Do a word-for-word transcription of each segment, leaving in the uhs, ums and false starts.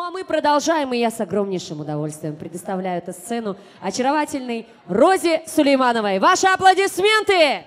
Ну, а мы продолжаем, и я с огромнейшим удовольствием предоставляю эту сцену очаровательной Розе Сулеймановой. Ваши аплодисменты!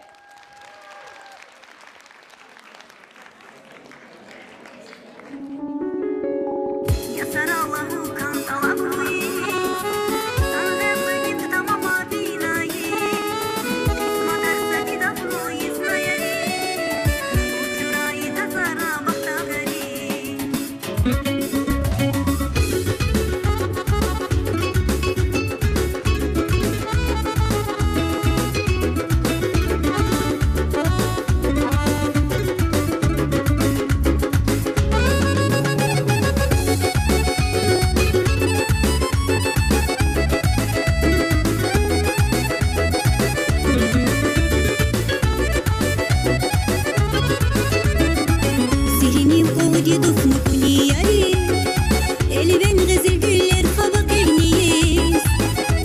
Сиинин уди дуфну куни яри, элвен гезил гюллер хабакъ элнийиз,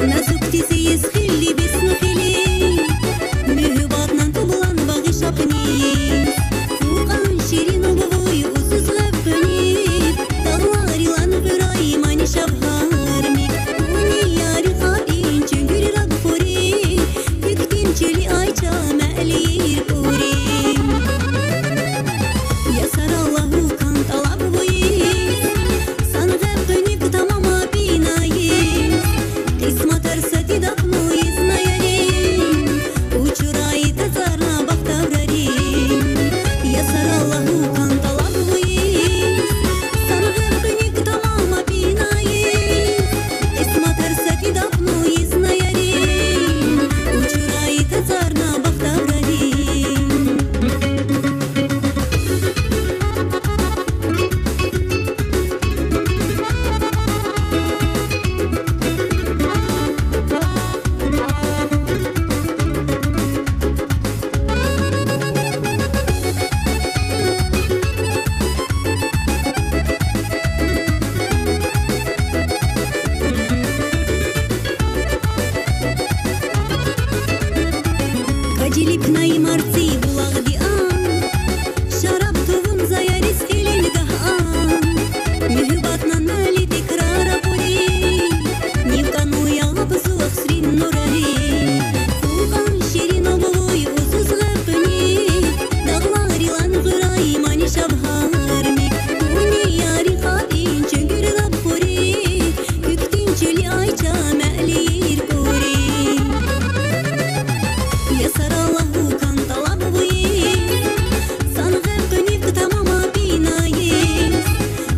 назук тизийиз хили бисну хили, муьгьуьбатнан тублан багъа шапнийиз. Фуркъан ширин лубуй, узуз гъеб къуьниб, дагъларилан гъурай мани шабгьармик. Куни яри хабин чуьнгуьр раб хури, куьктин чили айча мелир кури. Я сарала вукан талаб буиз, сан гъеб къуьниб тамама бинайиз. Къисматар сати дакънуиз на ярин, учурай тацарна бахтаврари. Я сарала вукан талаб буиз, сан гъеб къуьниб тамама бинайиз. Къисматар сати дакънуиз на ярин, учурай тацарна бахтаврари. Каджилипнай марци булагъди ан, шараб тувун заяриз хилин гагь ан. Муьгьуьбатнан мали текрар акъури, нивкъануй абзу ахсрин нурари. Фуркъан ширин лубуй, узуз гъеб къуьниб, дагъларилан гъурай мани шабгьармик. Куни яри хабин чуьнгуьр раб хури, куьктин чили айча мелир кури. Я сарала вукан талаб буиз, сан гъеб къуьниб тамама бинайиз.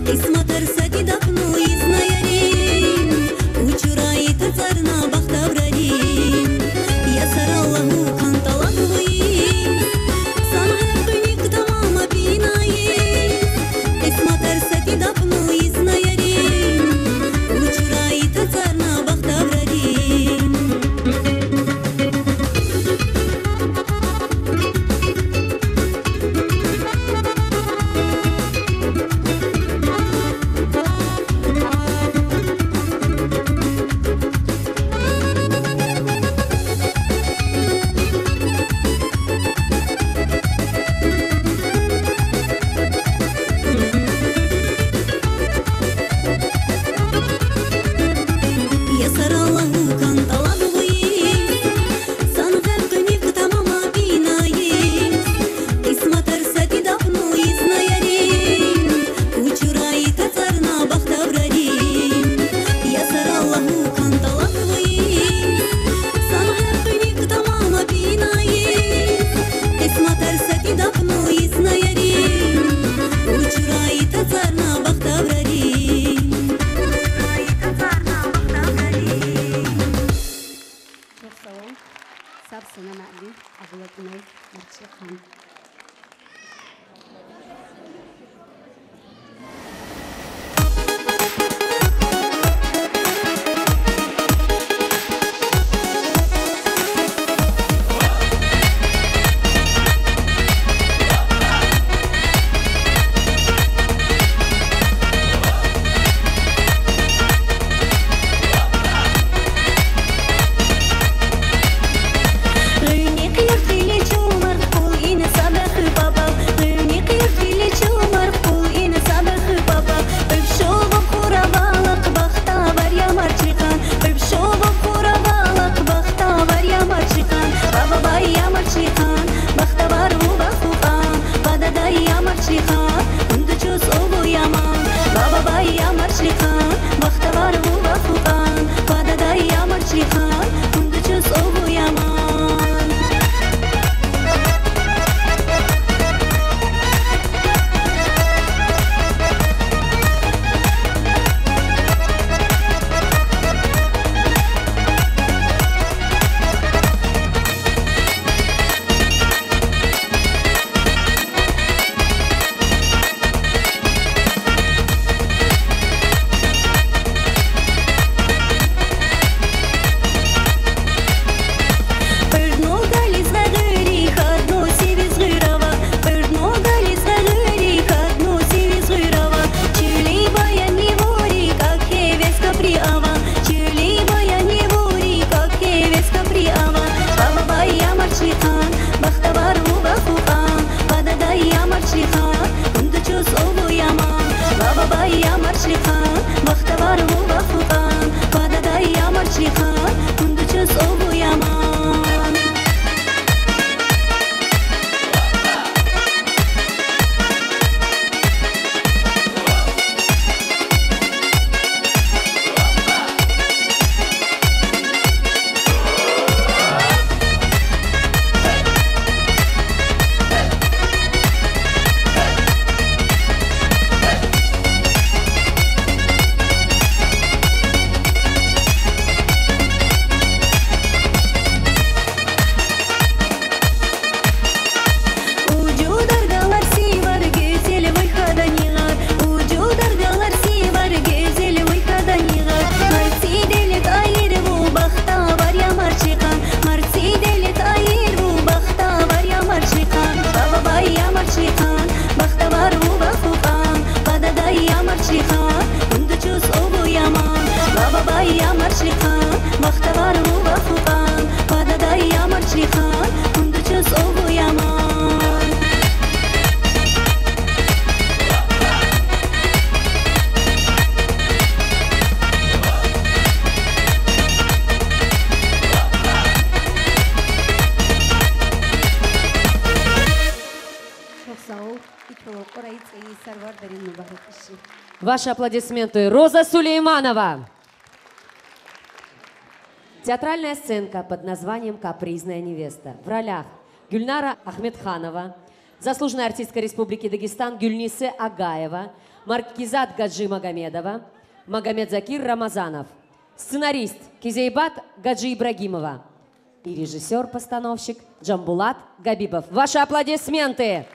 Къисматар сати дакънуиз на ярин, учурай тацарна бахтаврари. Я сарала вукан талаб буиз, сан гъеб къуьниб тамама бинайиз. Къисматар сати дакънуиз на ярин, учурай тацарна бахтаврари. Я сарала вукан талаб буиз, сан гъеб къуьниб тамама бинайиз. Къисматар сати дакънуиз на ярин, учурай тацарна бахтаврари. Я сарала вукан талаб буиз, сан гъеб къуьниб тамама бинайиз. Къисматар сати дакънуиз на ярин, учурай тацарна бахтаврари. Чорх сав ол. Саб сана муаллим, абла кунай Марчихан. Ямарчыхан, бахтавар увахухан, пададай ямарчыхан, кундучус ову яман. Уҷудар галар сивар, гезел вайхадан йигар. Уҷудар галар сивар, гезел вайхадан йигар. Март сиделет айир ву, бахтавар ямарчыхан. Март сиделет айир ву, бахтавар ямарчыхан. Ба бабай ямарчыхан, бахтавар увахухан. Пададай ямарчыхан, кундучус ову яман. Ба бабай ямарчыхан, бахтавар увахухан. Пададай ямарчыхан, кундучус ову яман. Чоx сав ол. Итфалал Кьурай цӀийи сарвардарин мубарак ши. Ваши аплодисменты. Роза Сулейманова. Театральная сценка под названием «Капризная невеста». В ролях: Гюльнара Ахмедханова, заслуженная артистка Республики Дагестан Гюльнисе Агаева, Маркизат Гаджимагомедова, Магомед-Закир Рамазанов. Сценарист: Кизейбат Гаджиибрагимова. И режиссёр-постановщик Джамбулат Габибов. Ваши аплодисменты.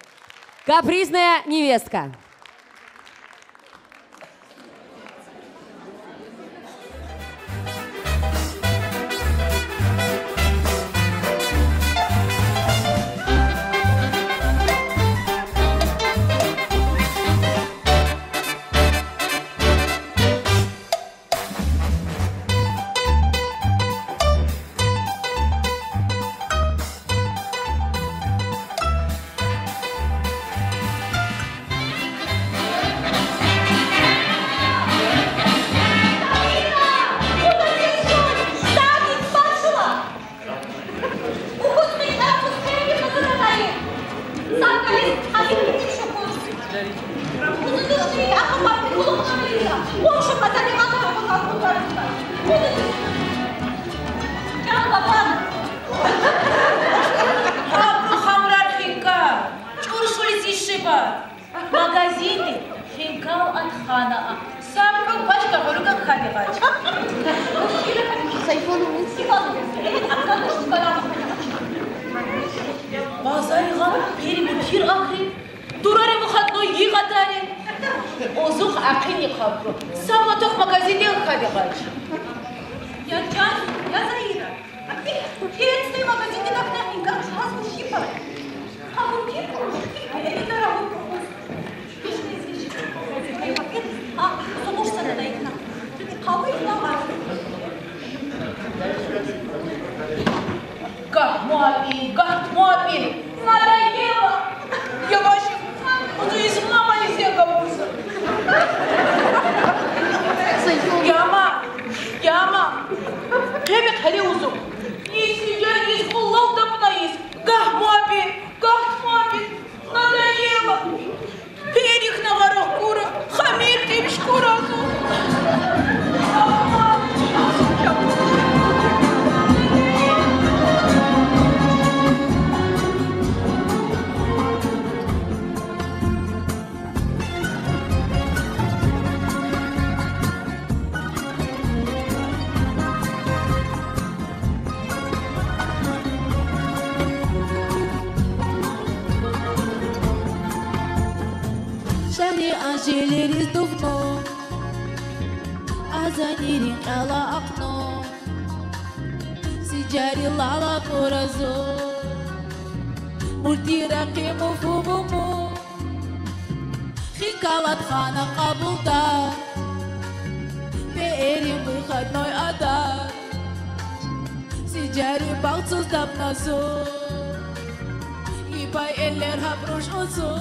«Капризная невестка». Хабру хамрар хинкал, чӀуршулиз ишиба. Магазинди хинкал атхана а. Саб пачка гъурган хадигач. Базар гъам пери мутир ахри. Дурари выходной йигъатари. Озух ахини хабру. Саб атох магазинди хадигач. Я Джан, я Заира. Гагь муабин, гагь муабин, надоело. Я ваши, узу из мама из эго узу. Яма, яма. Кебек хали узу. Из я из улал дапна из. Гагь муабин, гагь муабин, надоело. Перихна варах кура, хамир тимш куразу. Шари анжелериз дувно, азанирин кьала акъно, сиджари лала куразо, муртира кимуфубуму. Хинкал атхана къабулда, перим выходной ада, сиджари балцуз дапназо, ибай эллер гьабруш узу.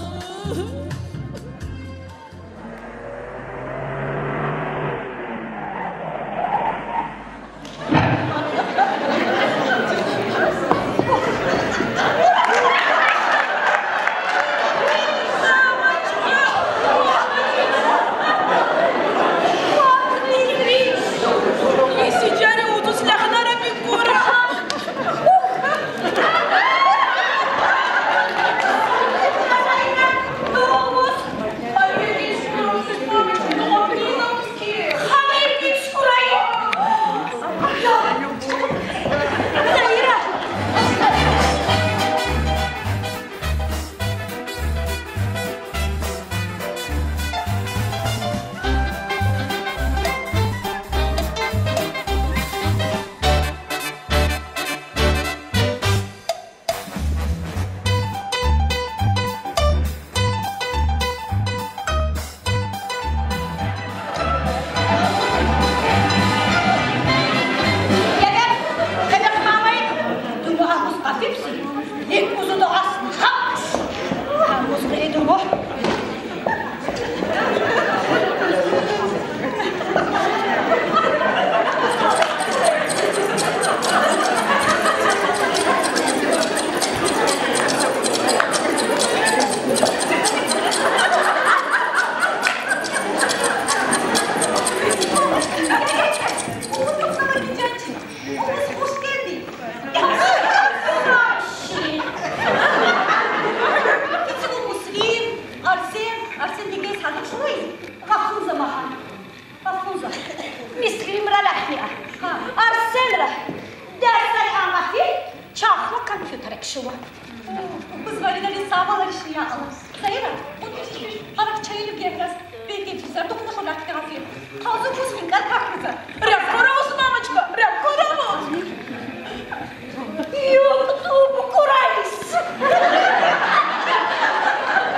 Мисримра лахни а. Арсенра. Дерсари амафи, чахла компьютер экшива. Бу звонитари сабалар ишни яала. Заира, он ишни арак чайлы геррас. Беги, бизер докуна шо лахни гафи. Казу кус хинкар какрыза. Рябкоровус, мамочка, рябкоровус. Юк, туб куралис.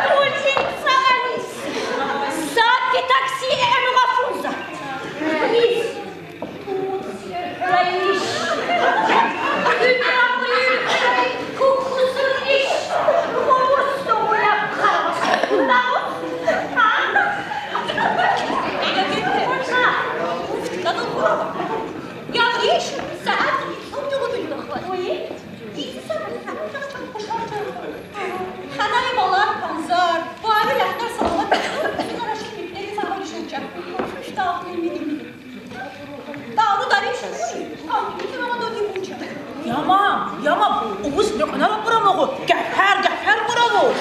Больница алис. Сапи такси эмгафунза. Ис. Райш. Кукусун иш. Намус. А? Уф, кадын курала. Я, иш, саат он тоғыз иллюк. Ой, изи саат, саат, саат, кушар. Ханай балар, панзар, баали лахнар саламат, сунар ашин митлери саат ишуча. Уф, тахмин мидим. Дару дариш, компьютер ама да не уча. Яма, яма, угус не кана курамагу, гафар, гафар курамагу.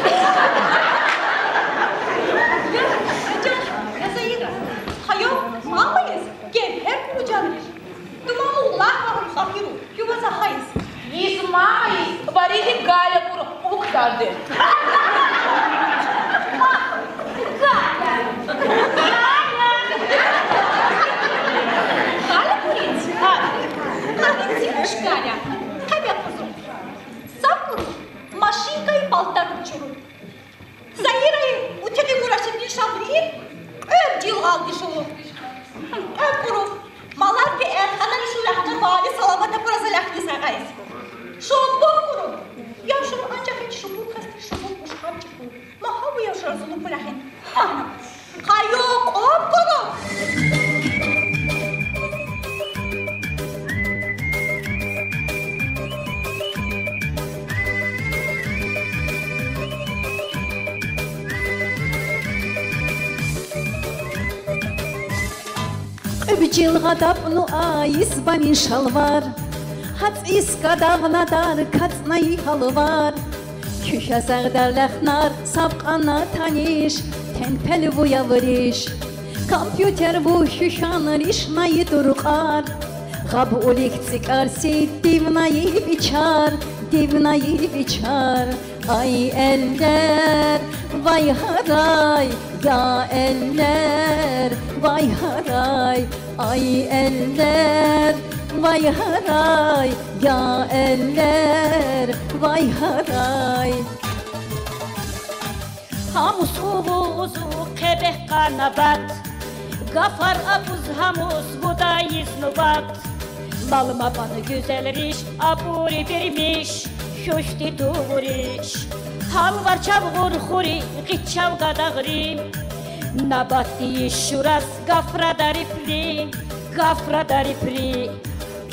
Я, я, я, Заира, хайо, мама ес, гафар куруджанриш. Дума уллах махам сапиру. Юва захайс. Ис мама ис, бариди Галя кур, уктарди. Галя. Галя. Галя курит. Галя. Кадын синыш Галя. Кабе кузу. Сап куру. Машинкай палтар учуру. Заирай утиги мураши бишалри, ӧб жилгалди шуу. Ӧб куру. Малар пеэр, ханай ишуляхтар баали саламата кураза лахни сагайс. Шубу куру. Явшур анчахин шубу касти шубу пушханчику. Махабу явшур зулу пуляхин. Хайо, коб куру. Ӧб жилгадаб нуа исбамин шалвар, хацискадаг надар кацнай халвар. Куьхязагдар лахнар сабкъана таниш, темпел вуя вуриш. Компьютер ву куьхянриш най дуркъар. Гъаб улик цикъар сид дивнай бичар, дивнай бичар. Ай эллер, вай гьарай, я эллер, вай гьарай. Ай эллер, вай гьарай, я эллер, вай гьарай. Гьамус улузу кебек къанабат, гафар абуз гьамус гудайиз нубат. Малмабан гуьзелриш абури бирмиш, хьущди тувуриш. Халвар чавгъур хури, гъич чавгадагъри. Набатди ишураз гафра дарипри, гафра дарипри.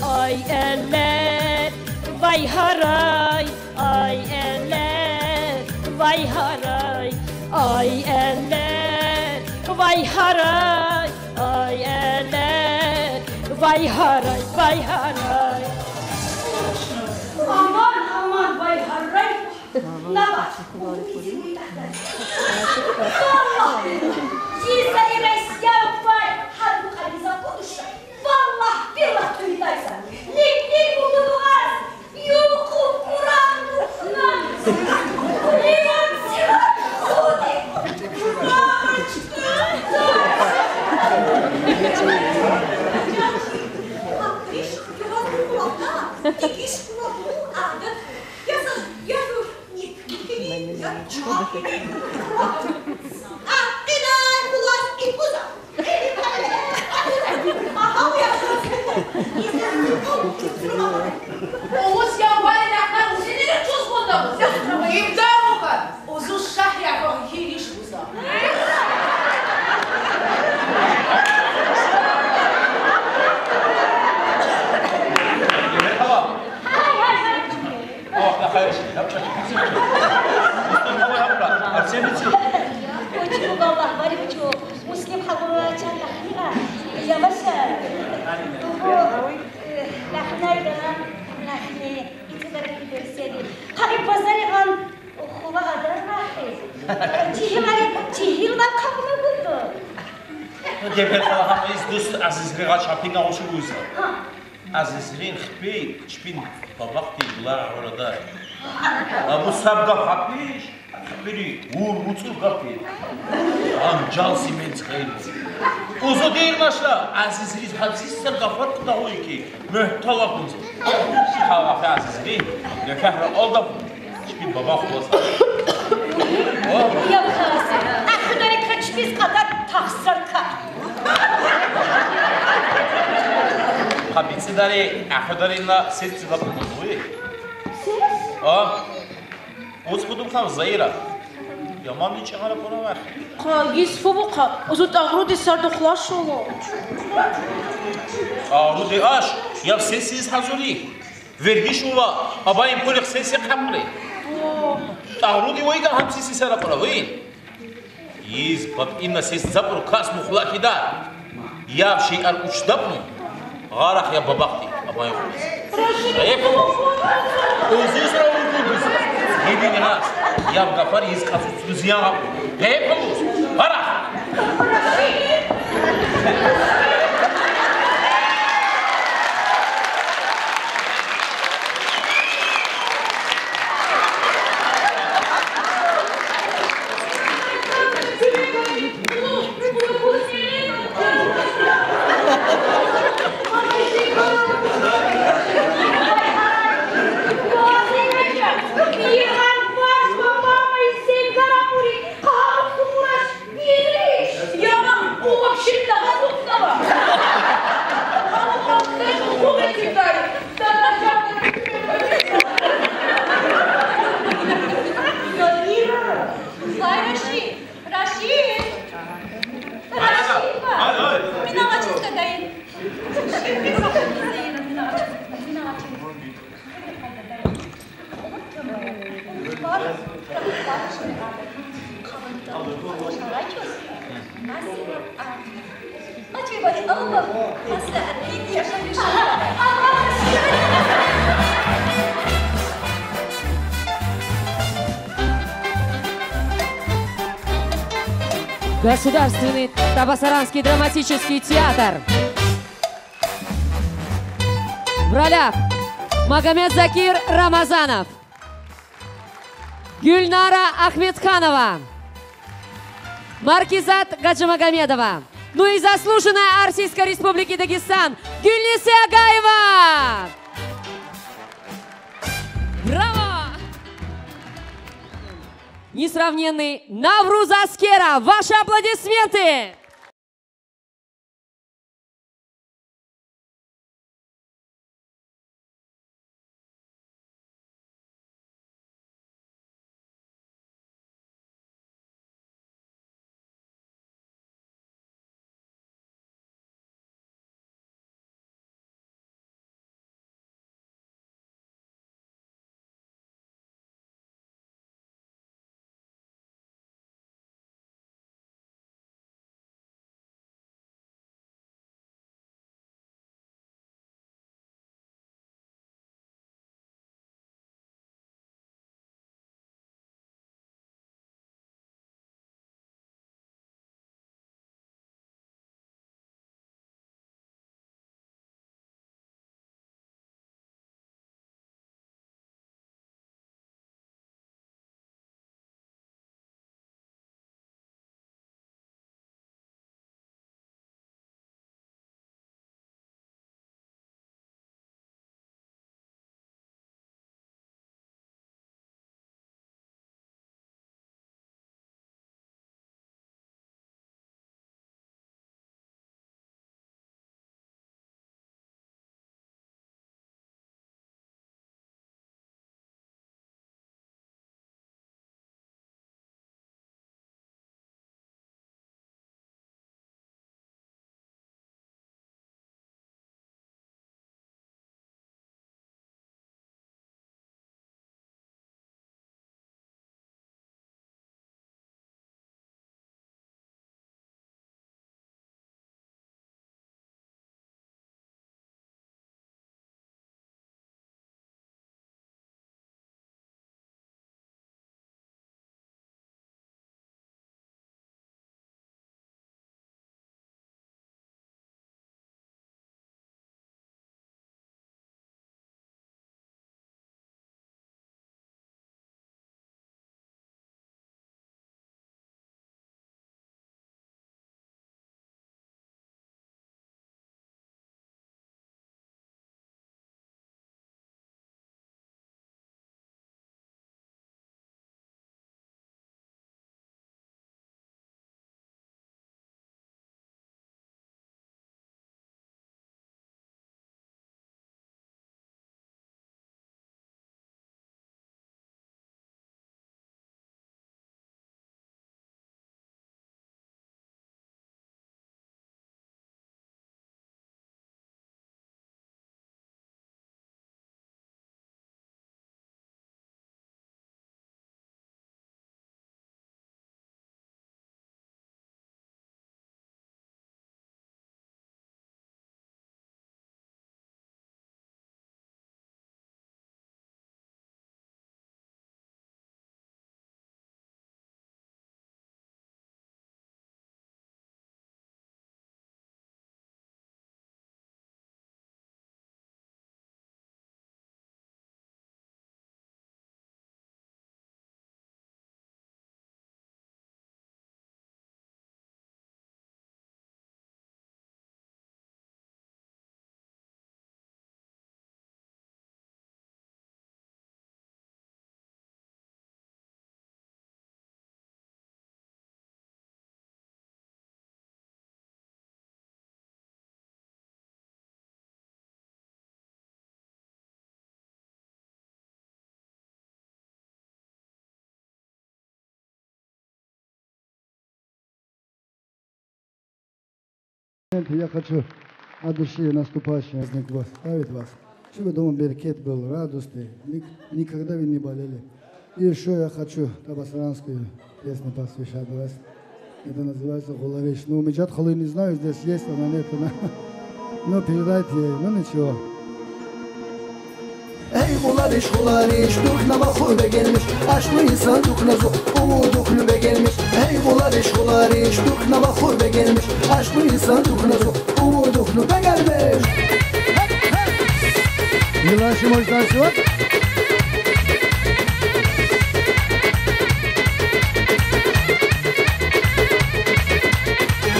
Ай эллер, вай гьарай, ай эллер, вай гьарай, ай эллер, вай гьарай, ай эллер, вай гьарай, вай гьарай. Аман, аман, вай гьарай. Набат. Валлагь, Заира, исяв вай, гьар букъа биза кутуша. Валлагь, биллагь, туьрдайса. Лик, лик, булдугъаз. Юху куран духнан. Лик, сила, худи. Мамочка. Акриш, юху куран, тикиш куран, ада. Яса, яса. Оз я вай лахна узини чуз гунда. Имда мука. Узу шах я кон хилиш гуза. Ох, на хайриш. Очень уголлах, бари бучу. Муслим хабура чан лахнира. Яваша. Тубу, э, лахнай дана, лахни. Итидар берсери. Хари базари ган, хова адар лахи. Чигилари, чигилар кабна гунду. Геб хала, ҳама из дуст Азизригъа чапинга ушугуза. Азизрин хипи чпин бабахди, булар гъурада. Абу саб гаф хапиш, хипири ур уцур гаф я. Анжал сименц хейлу. Узу дир нашла, Азизри ҳазиз сар гафар кутагъуй ки, муьгьтел акунзу. Хала, Азизри, нефегра алда. Чпин бабах хуласа. О? Я хас, ахудари качпиз къадар тахсар ка. Ха, бици дари, ахударина сес чилап музуи. Сес? О? Уц будум хам Заира. Яман ни чагъара пара вах. Ха, гис фу бу ха, узу тагъруди сар духлашулу. Тагъруди аш, я сес сес ҳазури. Верги шува, абайин пурих сес хапри. О. Тагъруди вайга ҳам сес сара пара вай. Из баб инна сес запру кас мухлаки да. Я ши ар уч дапну. Гъарах я бабахди, абайин хулас. Эп. Узуз ра узуз. Гидин ас. Я гафар из касу зузия. Эп. Гъарах. Рашид! Рашид! Рашид! Минавачиска дайын. Государственный Табасаранский драматический театр. В ролях: Магомед-Закир Рамазанов, Гюльнара Ахмедханова, Маркизат Гаджимагомедова, ну и заслуженная артистка Республики Дагестан Гюльнисе Агаева. Браво! Несравненный Навруз Аскеров. Ваши аплодисменты! Я хочу от души наступающим праздник вас поздравить вас. Чтобы дома берекет был, радости. Ник-, никогда вы не болели. И ещё я хочу табасаранскую песню посвящать вас. Это называется «Гулариш». Ну, Миджат халу не знаю, здесь есть она, нет она. Ну, передайте ей, ну ничего. Эй, гулариш, гулариш, духнава хуб бегелмиш, ашлы инсан духназух, уу, духну бегелмиш. Эй, гулариш, гулариш, духнава хуб бегелмиш, ашлы инсан духназух, уу, духну бегелмиш. Желающие, может танцевать?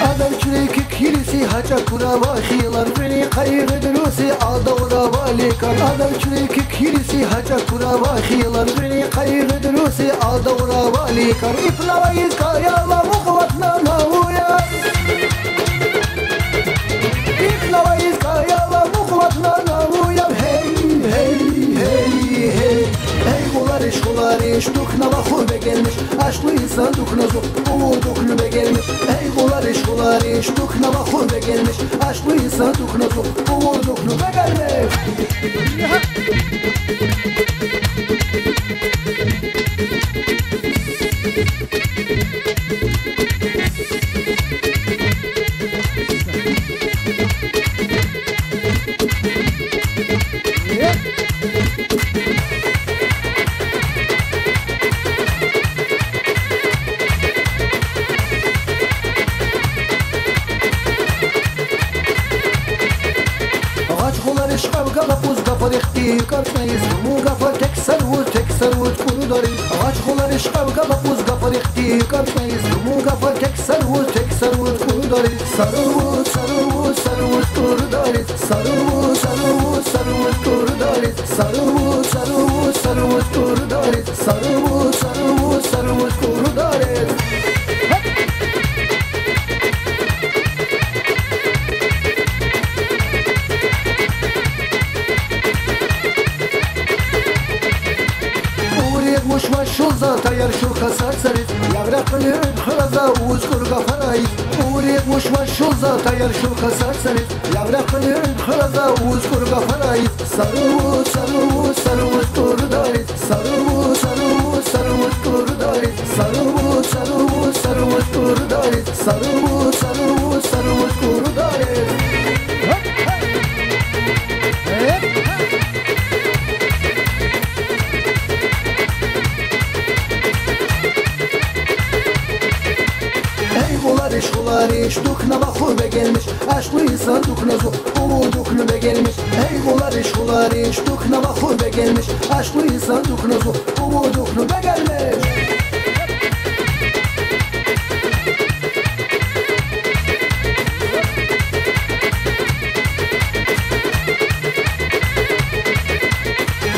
Адам чуреки кириси, хача курава хилар, вини кайгы дыруси, алда урава ликар. Адам чуреки кириси, хача курава хилар, вини кайгы дыруси, алда урава ликар. Ипнава изкаяла мукватна науя. Ипнава изкаяла мукватна науя. Хей, хей, хей, хей. Эй, гулариш, гулариш, духнава хуб бегелмиш, ашлы инсан духназух, уу, духну бегелмиш. Эй, гулариш, гулариш, духнава хуб бегелмиш, ашлы инсан духназух, уу, духну бегелмиш. Гъач гъулариш къавгала пус гафарихти карцнайиз, му гафар тек сарвуз, тек сарвуз курударис. Гъач гъулариш къавгала пус гафарихти карцнайиз, му гафар тек сарвуз, тек сарвуз курударис. Сарвуз, сарвуз, сарвуз курударис. Сарвуз, сарвуз, сарвуз курударис. Сарвуз, сарвуз, сарвуз курударис. Сарвуз, сарвуз, сарвуз курударис. Уред мушва шуза таяр шуха сарсарис. Явракъни храза узкур гафарайис. Уред мушва шуза таяр шуха сарсарис. Явракъни храза узкур гафарайис. Сарвуз, сарвуз, сарвуз курударис. Сарвуз, сарвуз, сарвуз курударис. Сарвуз, сарвуз, сарвуз курударис. Сарвуз, сарвуз, сарвуз курударис. Эй, гъулариш, гъулариш, духнава хуб бегелмиш, ашлы инсан духназух, уу, духну бегелмиш. Эй, гъулариш, гъулариш, духнава хуб бегелмиш, ашлы инсан духназух, уу, духну бегелмиш.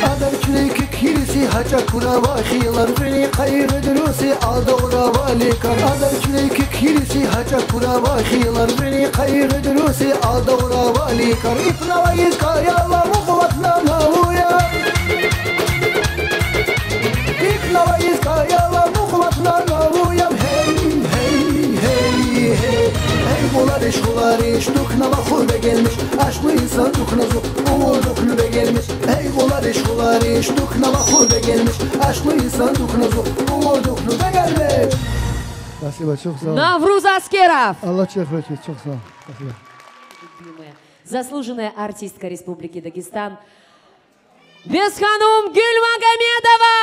Адар чуреки кириси, хача курава хилар, вини кайгы дыруси, алда урава ликар. Адар чуреки кириси, хача курава хилар, вини кайгы дыруси, алда урава ликар. Ипнава изкаяла мукватна науя. Ипнава изкаяла мукватна науя. Хей, хей, хей, хей. Эй, гъулариш, гъулариш, духнава хуб бегелмиш, ашлы инсан духназух, уу, духну бегелмиш. Эй, гъулариш, гъулариш, духнава хуб бегелмиш, ашлы инсан духназух, уу, духну бегелмиш. Спасибо, чок сав ол. Навруз Аскеров. Алла чехречи, чок сав ол. Спасибо. Любимая, заслуженная артистка Республики Дагестан Бесханум Гюльмагомедова.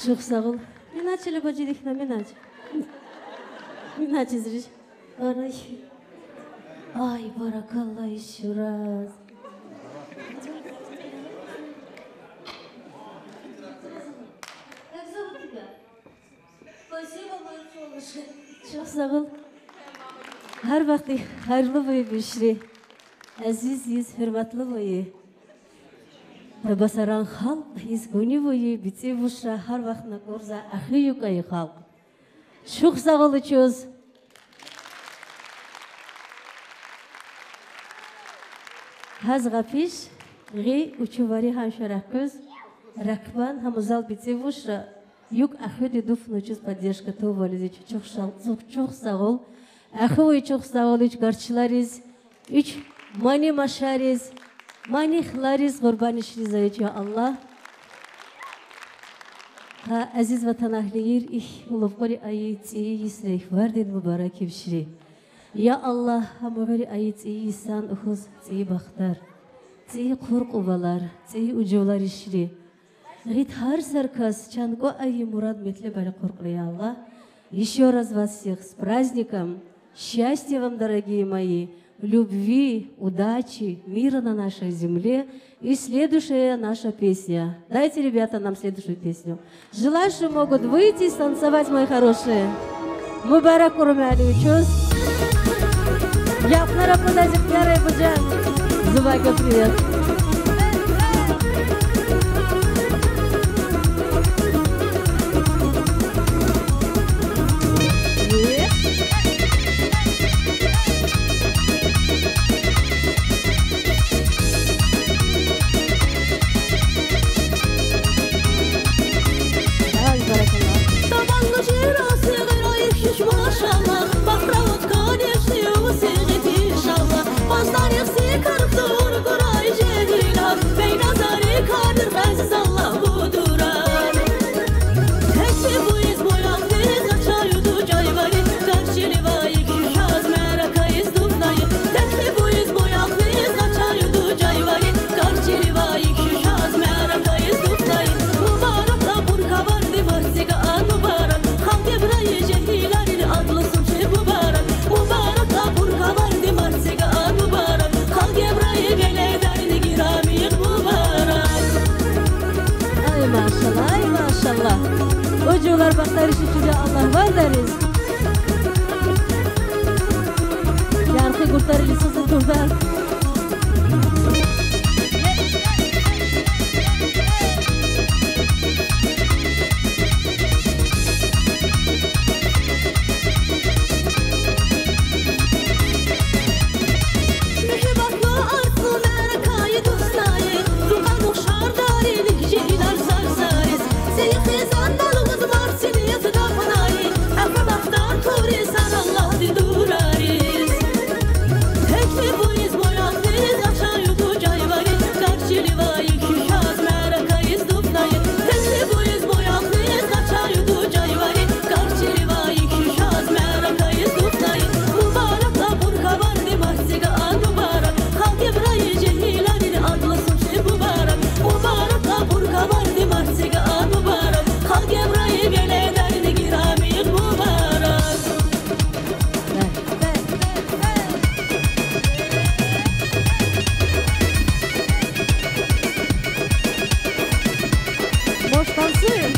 Чоx сав бол. Минач эле бажидихна, минач. Минач изриш. Арай. Ай, баракалла, ещё раз. Как зовут тебя? Спасибо, моё солнышко. Чоx сав бол. Гьар вакъти хайырлы бол бишри. Азиз, азиз, гьуьрметли бол. Табасаран халкъ из гуни бол, бицӀи вушра гьар вахтна кӀурза ахи юкъай халкъ. Чоx сав бол учуз. Гьаз гъапиш гъи учувари гьам шарагъ куз, ракъбан гьам узал бицӀи вушра юкъ ахиди дуфна учуз поддержка туввализ, чоx са-, чоx сав бол. Ахи вуй, чоx сав бол, вич гарчилариз, вич мани машариз, мани хилариз къурбаниш жезва вич, я Аллагь. Гьа, азиз ватанэгьлийри, ихьтин улуб къури айи цӀийи йисра ихьтин варди мубарак ийиз шири. Я Аллагь, гьа мугъири айи цӀийи йисан ухуз цӀийи бахтар, цӀийи хуркъувалар, цӀийи ужурлар ийиз шири. Гъит гьар саркас чан кӀва айи мурад-метлебари хуркъла, я Аллагь. Ещё раз вас всех с праздником. Счастья вам, дорогие мои. Любви, удачи, мира на нашей земле. И следующая наша песня. Дайте, ребята, нам следующую песню. Желающие могут выйти и станцевать, мои хорошие. Мубарак Урмели учуз. Ялкънара кудазик ярай бужан. Зубайка, привет. Ай, машаллагь, ай, машаллагь. Ужурлар, бахтар ийиз, учуз, я Аллагь, вардариз. Яркъы гуртлар илисиз турда. Танцуем.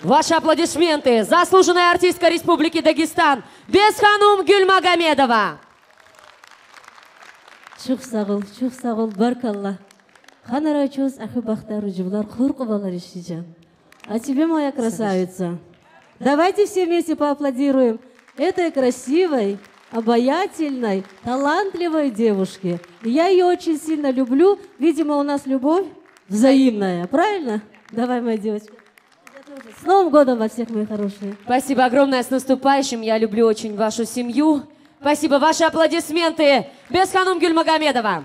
Ваши аплодисменты. Заслуженная артистка Республики Дагестан Бесханум Гюльмагомедова. Чух сагъ бол, чух сагъ бол, баркалла. Ханарай чус, ахи бахтар, уджубулар, хуркъу балар ишиджан. А тебе, моя красавица. Давайте все вместе поаплодируем этой красивой, обаятельной, талантливой девушке. Я её очень сильно люблю. Видимо, у нас любовь взаимная. Правильно? Давай, моя девочка. С Новым годом вас всех, мои хорошие. Спасибо огромное, с наступающим. Я люблю очень вашу семью. Спасибо. Ваши аплодисменты. Бесханум Гюльмагомедова.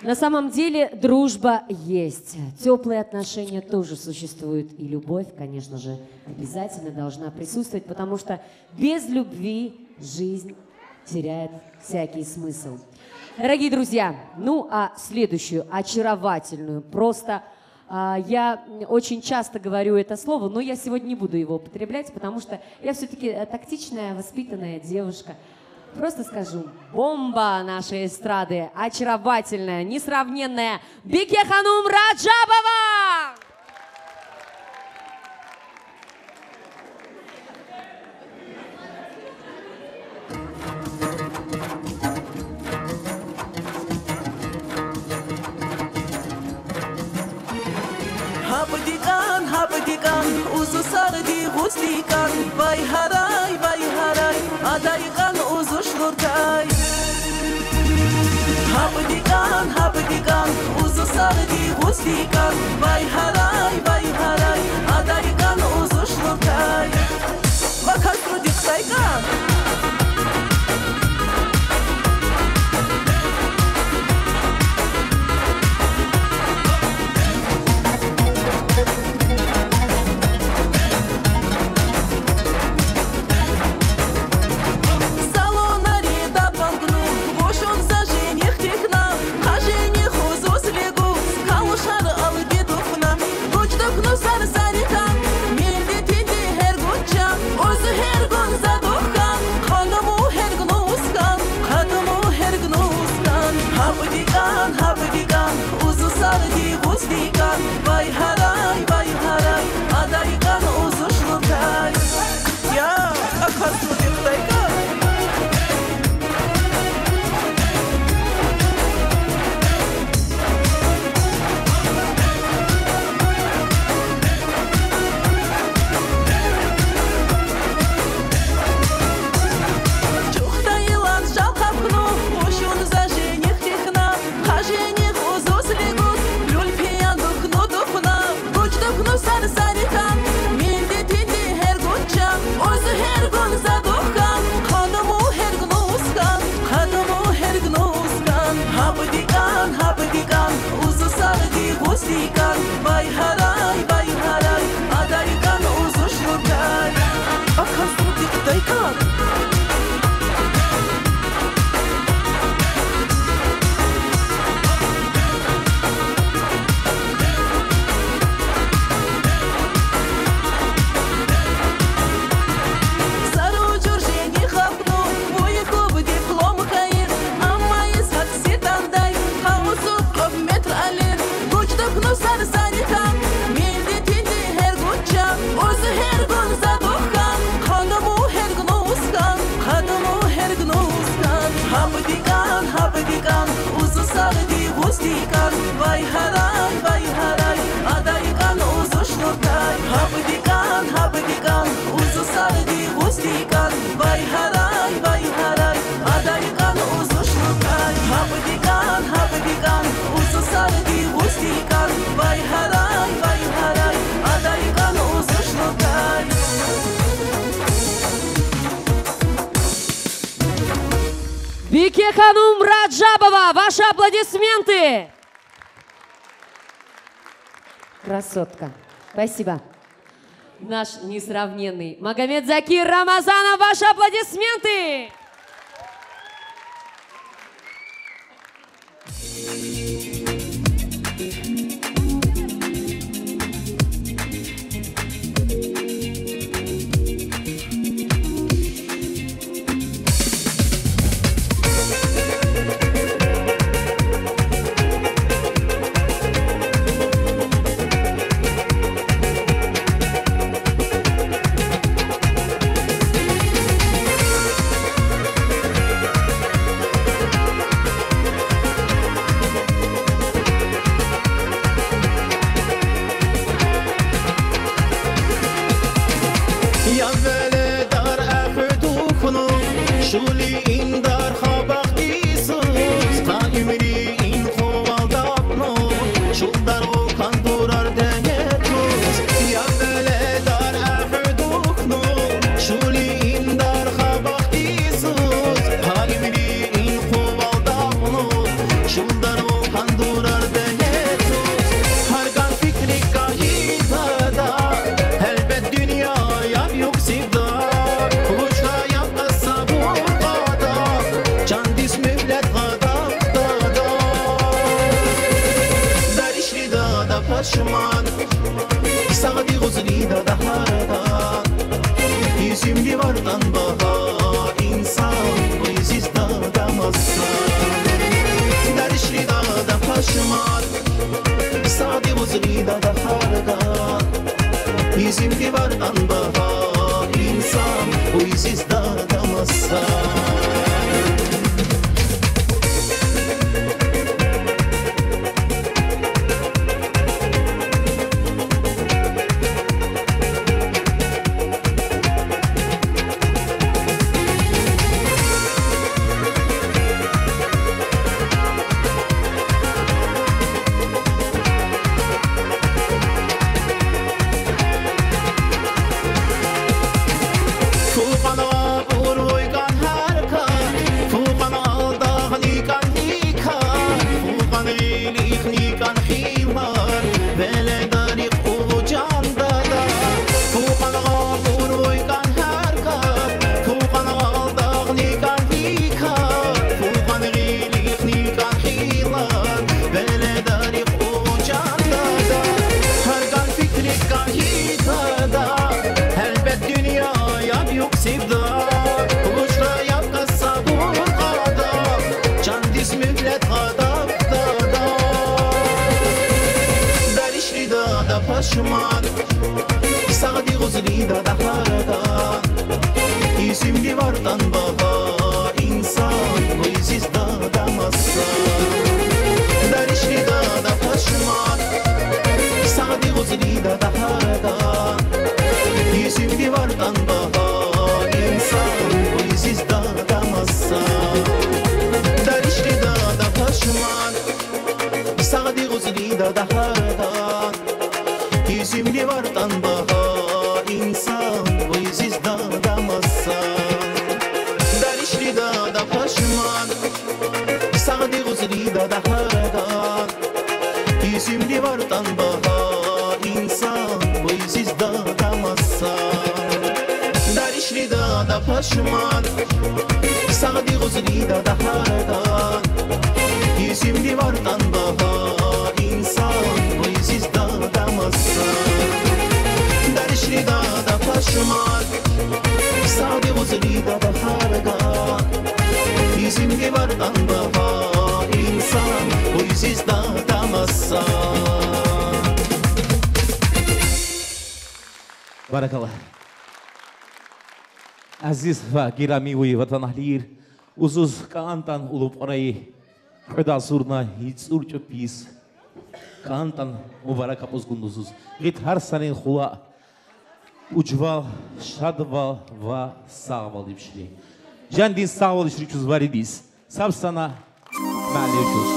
На самом деле дружба есть. Тёплые отношения тоже существуют. И любовь, конечно же, обязательно должна присутствовать, потому что без любви жизнь теряет всякий смысл. Дорогие друзья, ну а следующую очаровательную, просто, а, я очень часто говорю это слово, но я сегодня не буду его употреблять, потому что я всё-таки, э, тактичная, воспитанная девушка. Просто скажу, бомба нашей эстрады, очаровательная, несравненная Бикеханум Раджабова! Гьабдикан, гьабдикан, узу сагъди гъуцликан, вай гьарай, вай гьарай, адай кьан узуш луртай. Гьабдикан, гьабдикан, узу сагъди гъуцликан, вай гьарай, вай гьарай, адай кьан узуш луртай. Ва кас руди кьадай кьан. Салонари дапалгну, вошон за жених тикна, ха жених узус лигу, калушар алги дуфна, гуч дукну сарсарикан, милли тинди гьергу Бике ханум Раджабова, ваши аплодисменты! Красотка. Спасибо. Наш несравненный Магомед-Закир Рамазанов, ваши аплодисменты! Я веледар ахуду хунук, шули индар хабах Иисус, ха имри ин хувалдабну, шулдар окандурар дегетус. Я веледар ахуду хунук, шули индар хабах Иисус, ха имри ин хувалдабну, шулдар окандурар дегетус. Гьар ган фикрик кагьидада, гьелбет дуьнья яб юкъ сивда, вучда яб къассабур къада, чандиз муьгьлет къада, къада. Даришри дада пашман, сагъди гъузри дада гьардан, юзюмди вардан багьа инсан, бу изиз дада масан. Даришри дада пашман, сагъди гъузри дада гьардан, юзюмди вардан багьа инсан, бу изиз дада масан. Фукъана абур вуйган гьар кас, фукъана алдагъни кӀан ни кар, фукъана гъилихни кӀан хилар, веледарикъ улу чан дада. Фукъана абур вуйган гьар кас, фукъана алдагъни кӀан ни кар, фукъана гъилихни кӀан хилар, веледарикъ улу чан дада. Гьар ган фикрик кагьидада, гьелбет дуьнья яб юкъ сивда, вучда яб къассабур къада, чандиз муьгьлет къада, къада. Даришри дада пашман, сагъди гъузри дада гьардан, юзюмди вардан багьа инсан, бу изиз дада масан. Даришри дада пашман, сагъди гъузри дада гьардан, юзюмди вардан багьа инсан, бу изиз дада масан. Даришри дада пашман, сагъди гъузри дада гьардан, юзюмди вардан багьа инсан, бу изиз дада масан. Даришри дада пашман, сагъди гъузри дада гьардан, юзюмди вардан багьа инсан, бу изиз дада масан. Даришри дада пашман, сагъди гъузри дада гьардан, юзюмди вардан багьа инсан, бу изиз дада масан. Даришри дада пашман, сагъди гъузри дада гьардан, юзюмди вардан багьа инсан, бу изиз дада масан. Баракалла. Азиз ва гирами ватанаглуи, узуз кӀантӀан улуб кьурай кьуьда зурна ицӀур чӀупи йис. КӀантӀан мубарак акъудун узуз. Гид гьар санин хулаъ, уджвал, шадвал ва сагъвал ибшри. Чандин сагъвал ишри чуз варидиз. Сабсана мали чуз.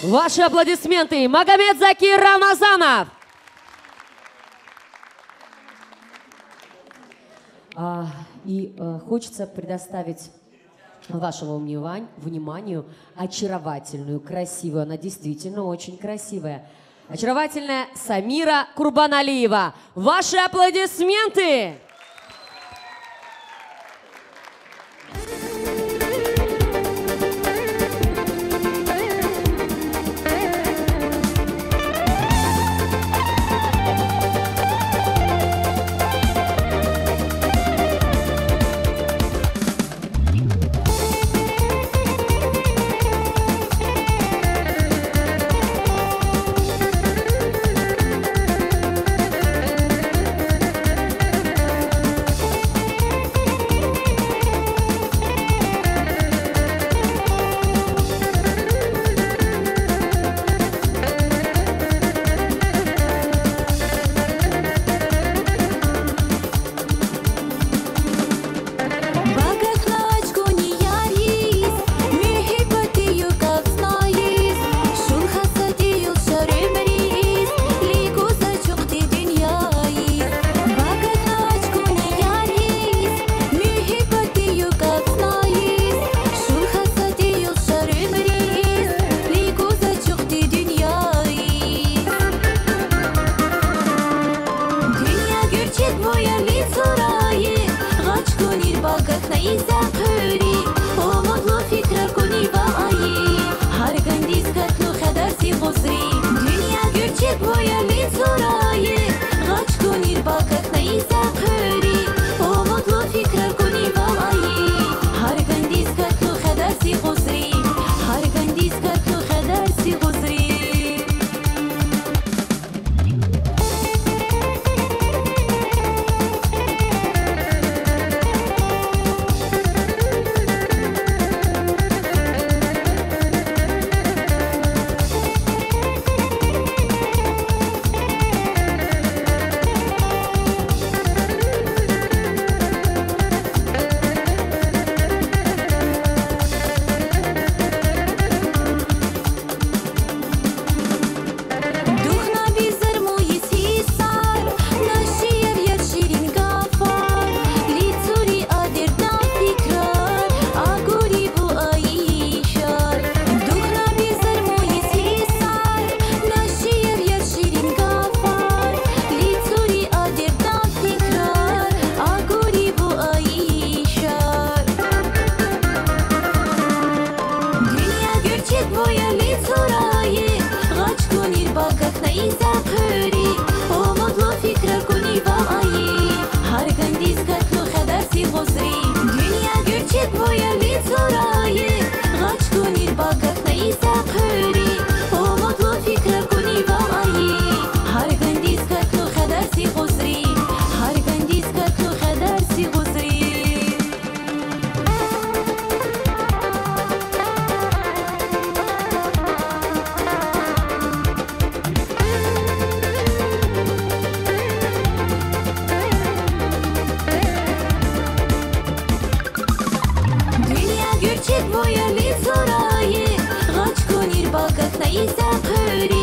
Ваши аплодисменты, Магомед-Закир Рамазанов. А, и, э, хочется предоставить вашему вниман-, вниманию очаровательную, красивую, она действительно очень красивая, очаровательная Самира Курбаналиева. Ваши аплодисменты! Багахна ачкуни ярис, мехи патию кавснайис, шулха садил шаремрис, лигуза чукъди дуньяйис. Багахна ачкуни ярис, мехи патию кавснайис, шулха садил шаремрис, лигуза чукъди дуньяйис. Дуния герчек воя лицурае, гъачкунир багахна иза хъури, умудлу фикрар куни вае, гьаргандиз катну хедар си гъузри. Дуния герчек воя лицурае, гъачкунир багахна иза хъури, умудлу фикрар куни вае, гьаргандиз катну хедар си гъузри, гьаргандиз катну хедар си гъузри. Духна бизар муйис гьиссар, нашиев яр ширин гафар, лицури а дердна фикрар, а гури бу айишар. Духна бизар муйис гьиссар, нашиев яр ширин гафар, лицури а дердна фикрар, а гури бу айишар. Дуния герчек воя лицурае, гъачкунир багахна иза хъури, умудлу фикрар куни вае, гьаргандиз катну хедар си гъузри. Дуния герчек воя лицурае, гъачкунир багахна иза хъури, умудлу фикрар куни вае, гьаргандиз катну хедар си гъузри, гьаргандиз катну хедар си гъузри. Дуния герчек воя лицурае, гъачкунир багахна иза хъури,